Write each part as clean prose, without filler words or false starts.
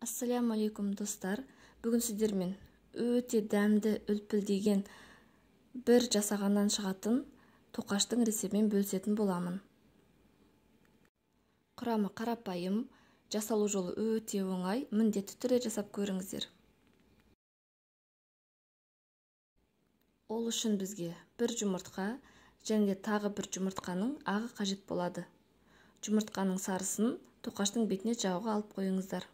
Ассаляму достар. Бүгін сіздермен өте дәмді үлпілдеген бір жасағаннан шығатын тоқаштың рецептімен бөлісетін боламын. Құрамы қарапайым, жасалу жолы өте оңай, міндетті түрде жасап көріңіздер. Ол үшін бізге бір жұмыртқа және тағы бір жұмыртқаның ағы қажет болады. Жұмыртқаның сарысын тоқаштың бетіне жағуға алып қойыңыздар.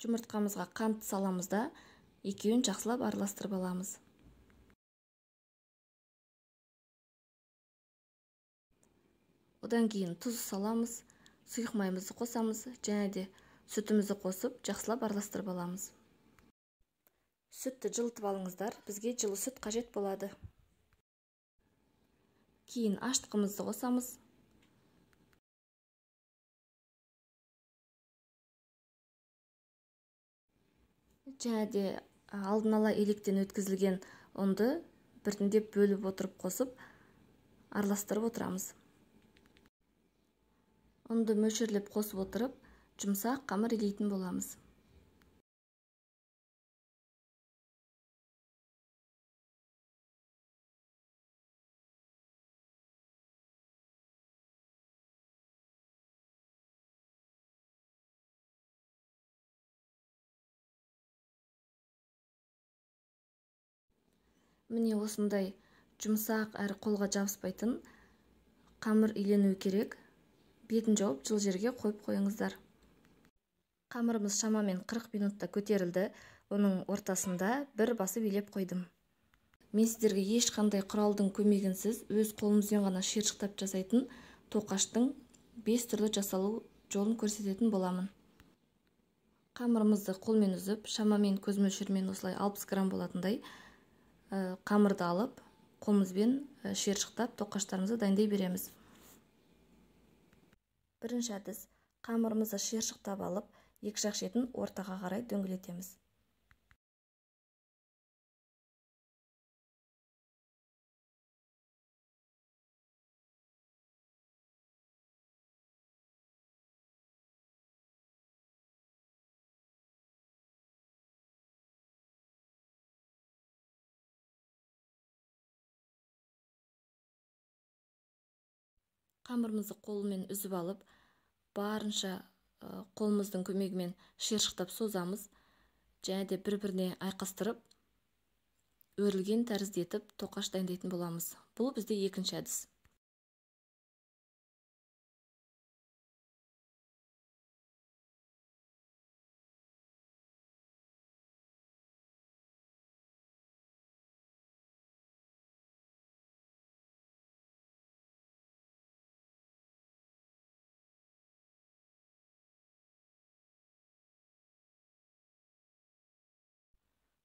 Жұмыртқамызға қант саламыз да, екеуін жақсылап араластырып аламыз. Одан кейін тұз саламыз, сұйық майымызды қосамыз және де сүтімізді қосып жақсылап араластырып аламыз. Сүтті жылытып алыңыздар, бізге жылы сүт қажет болады. Кейін ашытқымызды қосамыз. Және де алдын ала електен өткізілген ұнды біртіндеп бөліп отырып қосып араластырып отырамыз. Ұнды мөлшерлеп қосып отырып, жұмсақ қамыр илейтін боламыз. Міне осындай жұмсақ әрі қолға жабыспайтын қамыр иленуі керек. Бетін жауып жылы жерге қойып қойыңыздар. Қамырымыз шамамен 40 минутта көтерілді. Оның ортасында бір басып илеп қойдым. Мен сіздерге ешқандай құралдың көмегінсіз өз қолымызбен ғана шиыршықтап жасайтын тоқаштың 5 түрлі жасалу жолын көрсететін боламын. Қамырымызды қолмен үзіп, шамамен көз мөлшерімен осылай 60 грамм болатындай қамырды алып, қолымызбен шиыршықтап тоқаштарымызды дайындай береміз. Бірінші әдіс, қамырымызды шиыршықтап алып, екі жақ шетін ортаға қарай дөңгелетеміз. Қамырымызды қолмен үзіп алып, барынша қолымыздың көмегімен шиыршықтап созамыз және де бір-біріне айқастырып, өрілген тәрізді етіп тоқаш дайындайтын боламыз. Бұл бізде екінші әдіс.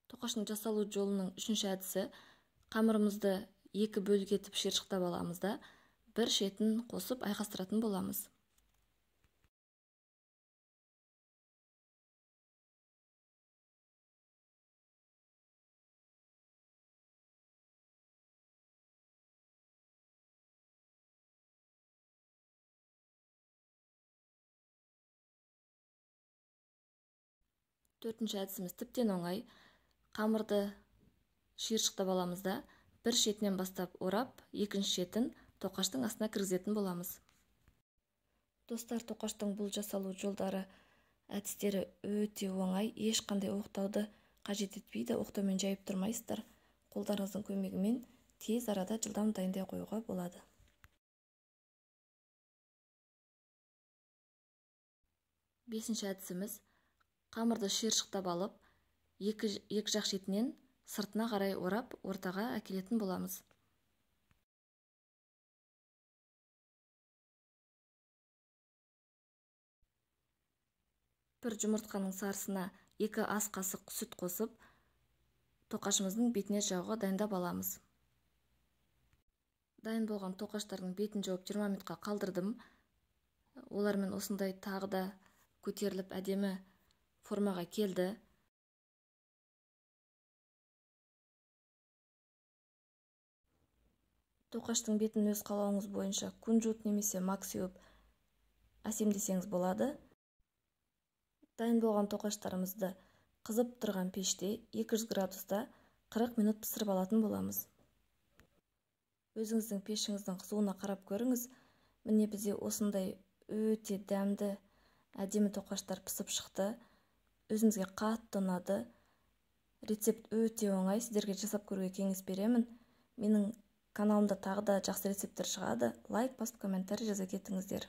Тоқаштың жасалу жолының үшінші әдісі, қамырымызды екі бөлік етіп шиыршықтап аламыз да, бір шетін қосып айқастыратын боламыз. Төртінші әдісіміз тіптен оңай. Қамырды шиыршықтап аламыз да, бір шетінен бастап орап, екінші шетін тоқаштың астына кіргізетін боламыз. Достар, тоқаштың бұл жасалу жолдары, әдістері өте оңай, ешқандай оқтауды қажет етпейді, оқтаумен жайып тұрмайсыздар. Қолдарыңыздың көмегімен тез арада жылдам дайындай қоюға болады. Бесінші әдісіміз, қамырды шиыршықтап алып, екі жақ шетінен сыртына қарай орап, ортаға әкелетін боламыз. Бір жұмыртқаның сарысына 2 ас қасық сүт қосып, тоқашымыздың бетіне жағуға дайындап аламыз. Дайын болған тоқаштардың бетін жауып 20 минутқа қалдырдым. Олармен осындай тағы да көтеріліп әдемі формаға келді. Тоқаштың бетін өз қалауыңыз бойынша кунжут немесе мак сеуіп Әсемдесеңіз болады. Дайын болған тоқаштарымызды қызып тұрған пеште 200 градуста 40 минут пісіріп алатын боламыз. Өзіңіздің пешіңіздің қызуына қарап көріңіз. Міне, бізде осындай өте дәмді, әдемі тоқаштар пісіп шықты. Өзімізге қатты ұнады. Рецепт өте оңай, сіздерге жасап көруге кеңес беремін. Менің каналымда тағы да жақсы рецепттер шығады. Лайк басып, комментарий жаза кетіңіздер.